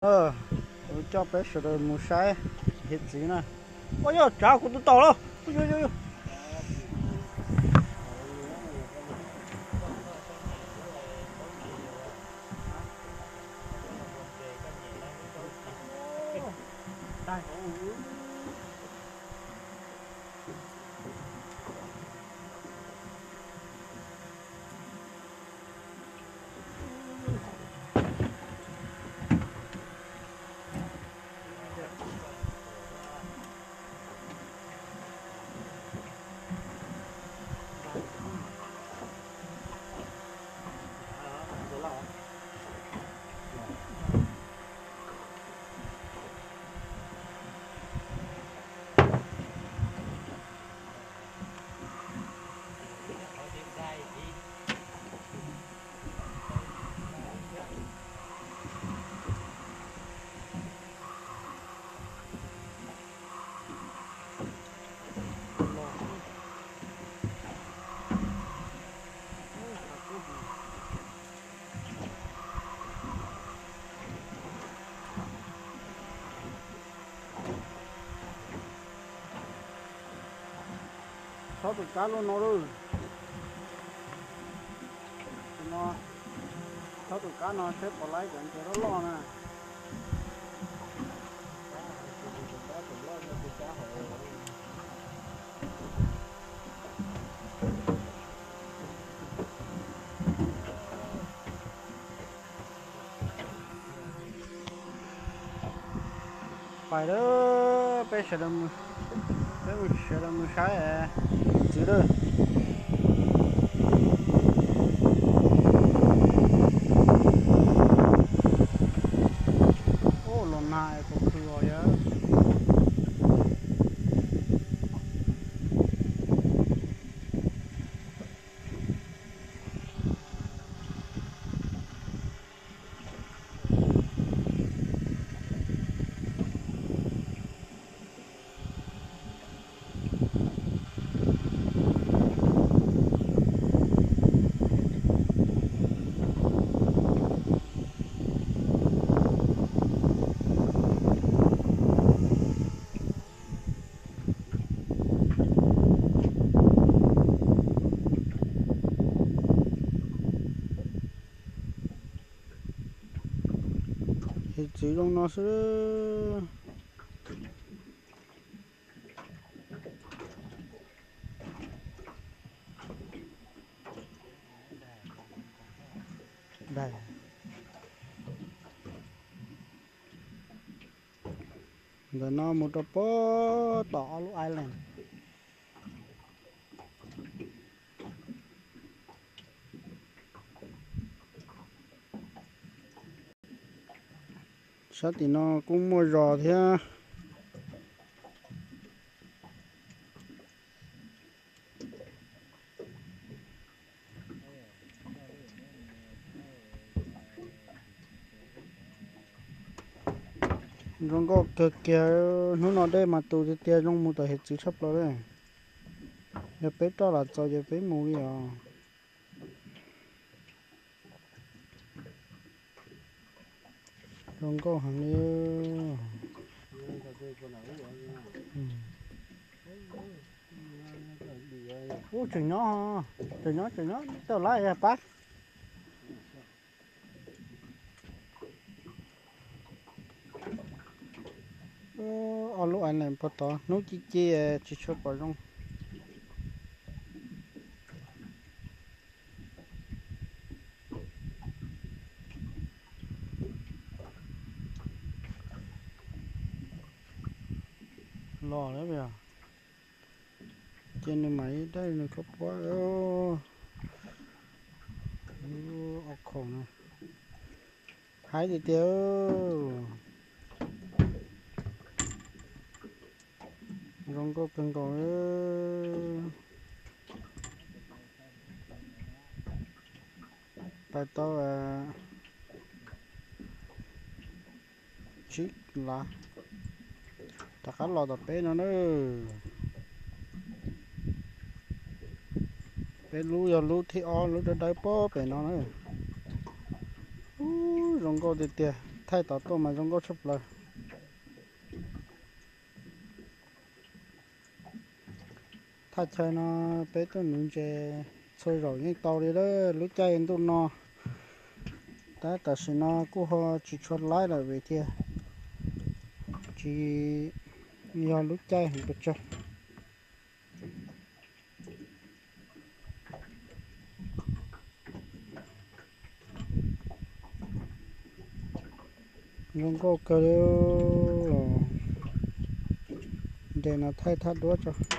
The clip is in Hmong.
Kuv coj peb sawv daws mus saib hiav txwv na. Ua yog tsav kuv tus taum los. Txhob tus kab loj no lawm. No, txhob tus kab no seb puas laib cov ntses loj loj na. Pais lawm, peb sawv daws, peb mus sawv daws mus saib txwv lawm. Ub, los nag es kuv khwv os yawg. Hiav txwv zoo no xwb. Ntawm no mus rau puag tom ob lub island. Sab tim no kuj muaj zos thiab. Zoo nkauj kawg kiag, hnub no dej mas tu tiag tiag, zoo mus tom hiav txwv tshaj plaws li. Yog peb roj los txaus ces peb mus li os. Zoo nkauj heev li. Ub, tseem nyob, tseem nyob, tseem nyob, tau lab pab. Ob lub island puag tod hnub ci ci tsis tshua pom zoo. Los lawm, ces nws mam li dai nws koj puab. Ob khoom no haib tiag tiag. Zoo nkauj kawg nkaus. Pais tau tsib lav rov qab los tom peb no na. Peb lub yog lub thib ob, lub dawb dawb puag pem no na. Ub, zoo nkauj tiag tiag. Thaij tom tuaj mas zoo nkauj tshaj plaws. Thaj chaw no peb tuaj nuv ntses txhua zaus yeej tau li lawm lub caij ntuj no. Tab tam sim no kuj ho tsis tshua laib lawm vim tias tsis yog lub caij heev pes tsawg. Zoo nkauj kawg li. Ntses no thaij thaj duab tso.